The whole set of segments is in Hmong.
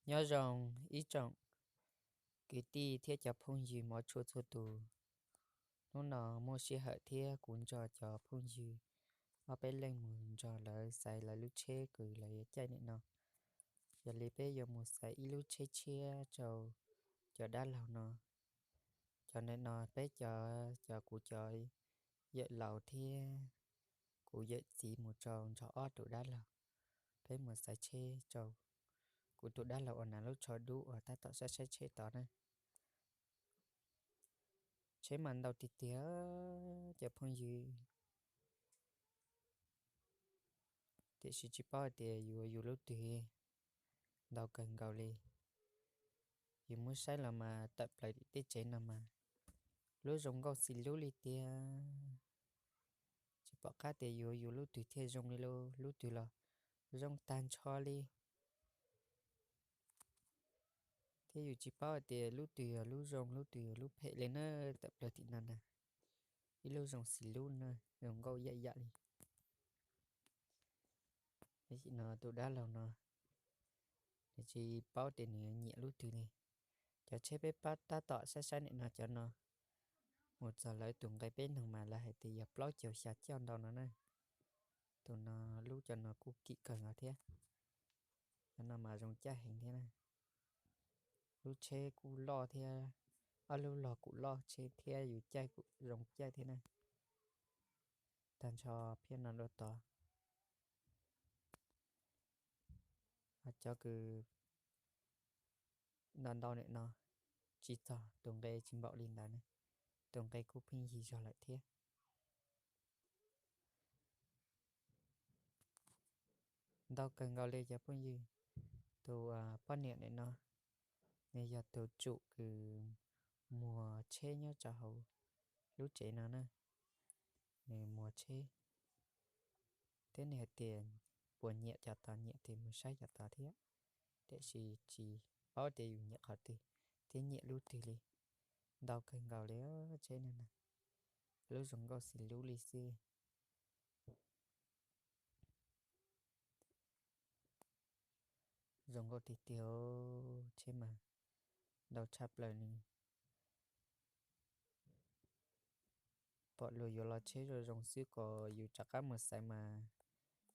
Nyob zoo ib tsoom kwv tij thiab cov phooj ywg hmov tshua txhua tus. Hnub no muaj sij hawm thiab kuv nrog cov phooj ywg ob peb leeg mus nrog lawv xaiv lawv lub tsheb kws lawv yuav caij nim no. Yog li peb yuav mus xaiv ib lub tsheb tshiab rau cov dab laug no. Cov nim no peb cov, cov kuv cov yawm laus thiab kuv yawm txiv mus rau nrog ob tug dab laug. Peb mus xaiv tsheb rau kuv tus dab laug uas hnav lub tsho dub uas tab tom saib saib tsheb tod na. Tsheb mas ntau tiag tiag cov phooj ywg, tiam sis tsis paub hais tias yus yuav yug lub twg, ntau kawg nkaus li. Yus muab saib los mas tawm plaws tim tej tsev no mas lub zoo nkauj xis lub li tiag. Tsis pom qab tias yuav yug lub twg thiaj zoo li lub, lub twg los zoo tag nrho li. Thiab yus tsis paub hais tias lub twg yog lub zoo lub twg yog lub phem li na, tawm plaws tim no na. Ib lub zoo xis lub na, zoo nkauj yam yam li. Tam sim no tus dab laug no nws tsis paub tias nws nyiam lub twg li. Cov tsheb peb pab tab tom saib saib nim no cov no, mus txog lawv tus nqe peb noog mas lawv hais tias yog plaub caug xya caum ntau no na. Tus no, lub cov no kuj kim kawg nkaus thiab. Cov no mas zoo caij heev thiab na. Lub tsheb kuj loj thiab, ob lub log kuj loj tsheb thiab yus caij kuj zoo caij thiab na. Tag nrho phiab no dua tod. Cov kws ntau ntau nim no tsis txog tus nqe tsis npaum li ntawd ne, tus nqe kuj pheej yig zog lawm thiab. Ntau kawg nkaus li cov phooj ywg, tus poj niam nim no nws yog tus tsum kws muag tsheb nyob rau hauv lub tsev no na. Nws muag tsheb, thiab nws hais tias puas nyiam cov tod, nyiam ces mus saib cov tod thiab. Tiam sis tsis paub tias yus nyiam qhov twg thiab nyiam lub twg li. Ntau kawg nkaus li tsheb no na, lub zoo nkauj xis lub li xwb. Zoo nkauj tiag tiag, tsheb mas ntau tshaj plaws li. Pom luag yuav los tsheb zoo zoo xwb kom yus rov qab mus xaiv mas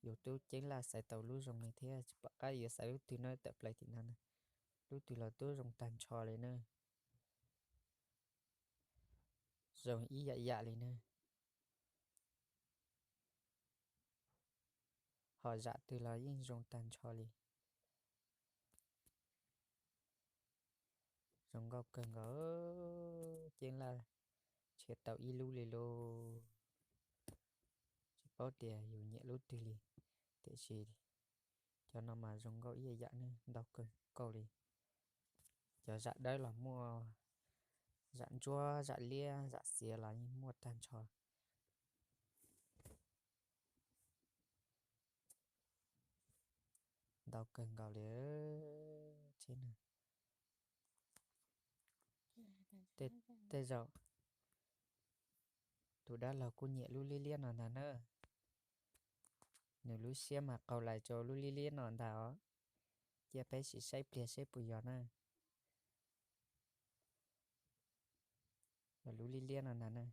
yus tub ceeb laj xaiv tau lub zoo li thiab, tsis pom qab yuav xaiv lub twg na, tawm plaws tim no na. Lub twg los twb zoo tag nrho li na. Zoo ib yam yam li na. Ho zam twg los yeej zoo tag nrho li. Zoo nkauj kawg nkaus, ceeb laj tshiab tau ib lub li lauj. Tsis paub tias yus nyiam lub twg li, tiam sis cov no mas zoo nkauj ib yam yam ne, ntau kawg nkaus li. Cov zam dawb los muaj, zam ntsuab, zam liab, zam xiav los yeej muaj tag nrho. Ntau kawg nkaus li tsheb no. Tej zaum tus dab laug kuj nyiam lub liab liab no ntag na. Nws lub siab mas qaug lais rau lub liab liab no ntag os. Cia peb sim saib pliag seb puas yog na. Yog lub liab liab no ntag na.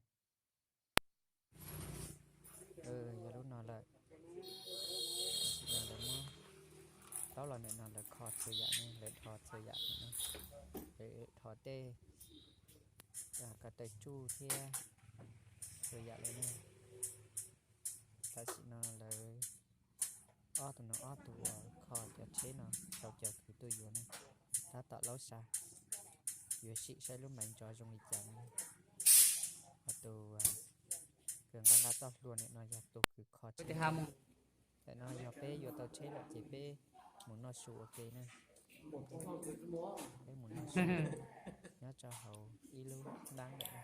Yog lub no lawm. Tam sim no lawv muab taub los ntawm no lawv kho txhua yam ne, lawv dhos txhua yam no. Lawv dhos tej ko taw tsuj thiab txhua yam li ne. Tam sim no lawv ob tug no ob tug uas kho cov tsheb no rau cov kws tuaj yuav ne, tab tom laub sa, yuav sim saib lub maiv ntsov zoo li cas no. Ho tus kws nqa nqa txoj hlua nim no yog tus kws kho tsheb. Tam no yog peb yuav tau tsheb lawm ces peb mus noj su ua ke na. Peb mus noj su nyob rau hauv ib lub ntab ntawm no.